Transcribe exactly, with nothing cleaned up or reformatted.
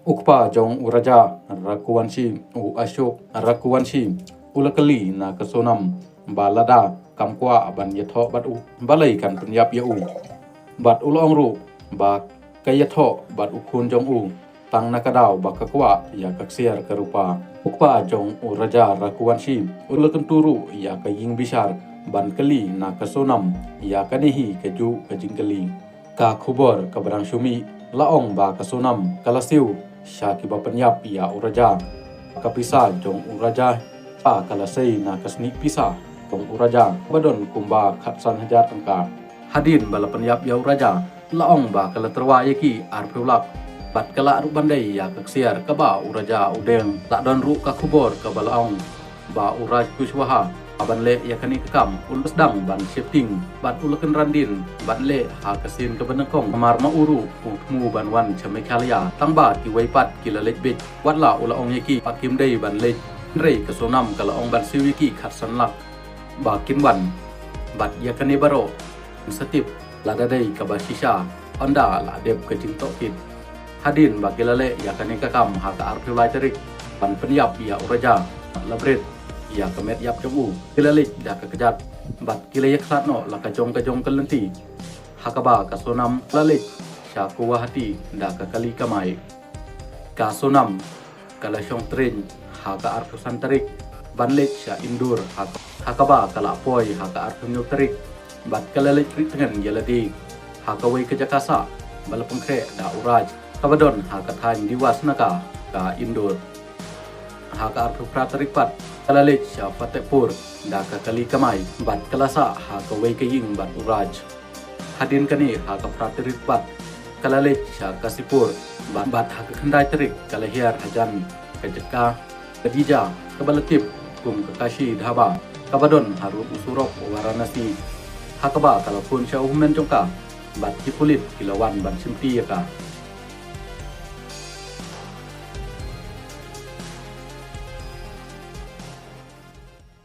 U kpa jong u Raja Raghuvanshi, u Ashok Raghuvanshi, u la kylli na ka Sonam ba lada kam kwah ban ïathoh bad u, balei kan pynïap ïa u. Bad u la ong ruh ba ka ïathoh bad u khun jong u tang na ka daw ba ka kwah ïa ka ksiar ka rupa. U kpa jong u Raja Raghuvanshi u la kyntu ruh ïa ka ïing bishar ban kylli na ka Sonam ïa kane hi kajuh ka jingkylli. Ka khubor kaba dang shu mih la ong ba ka Sonam ka la siew sha kiba pynïap ïa u Raja. Ka pisa jong u Raja, ka la sei na ka snieh pisa jong u Raja ba don kumba khatsan hajar tyngka. Hadien ba la pynïap ïa u Raja, la ong ba ka la tyrwa ïa ki arphew lak bad ka lah ruh ban dei ïa ka ksiar kaba u Raja u deng. La don ruh ka khubor kaba la ong ba u Raj Kushwaha, ha ban leh ïa kane ka kam u la sdang ban sheptieng bad u la kynran dien ban leh ha ka sien kaba nyngkong, namar ma u ruh u thmu ban wan sha Meghalaya. Tang ba kiwei pat ki la leit beit, wat la u la ong ïa ki ba kim dei ban leit, hynrei ka Sonam ka la ong ban siew ïa ki khatsan lak ba kin wan. Bad ïa kane baroh sa tip lada dei kaba shisha, ynda la dep ka jingtohkit. Hadien ba ki la leh ïa kane ka kam ha ka arphew lai tarik ban pynïap ïa u Raja, la bret ïa ka met ïap jong u. Ki la leit da ka kjat bad ki la ïakhlad noh la ka jong ka jong ka lynti, ha kaba ka Sonam ka la leit sha Guwahati da ka kali kamai. Ka Sonam ka la shong train ha ka arphew san tarik ban leit sha Indore, ha, ha kaba ka la poi ha ka arphew hynñiew tarik bad ka la leit rit tngen ïa lade ha kawei ka jaka sah ba la pynkhreh da u Raj, kaba don ha ka thaiñ Diwas na ka, ka Indore. Ha ka arphew phra tarik pat ka la leit sha Fatehpur da ka kali kamai bad ka la sah ha kawei ka ïing bad u Raj. Hadien kane ha ka phra tarik pat ka la leit sha Kasipur bad, bad ha ka khyndai tarik ka la hiar hajan ka jaka Khadija, kaba la tip kum ka Kashi Dhaba, kaba don harud u surok Varanasi, ha kaba ka la phone sha u hynmen jong ka bad ki pulit ki la wan ban shimti ïa ka.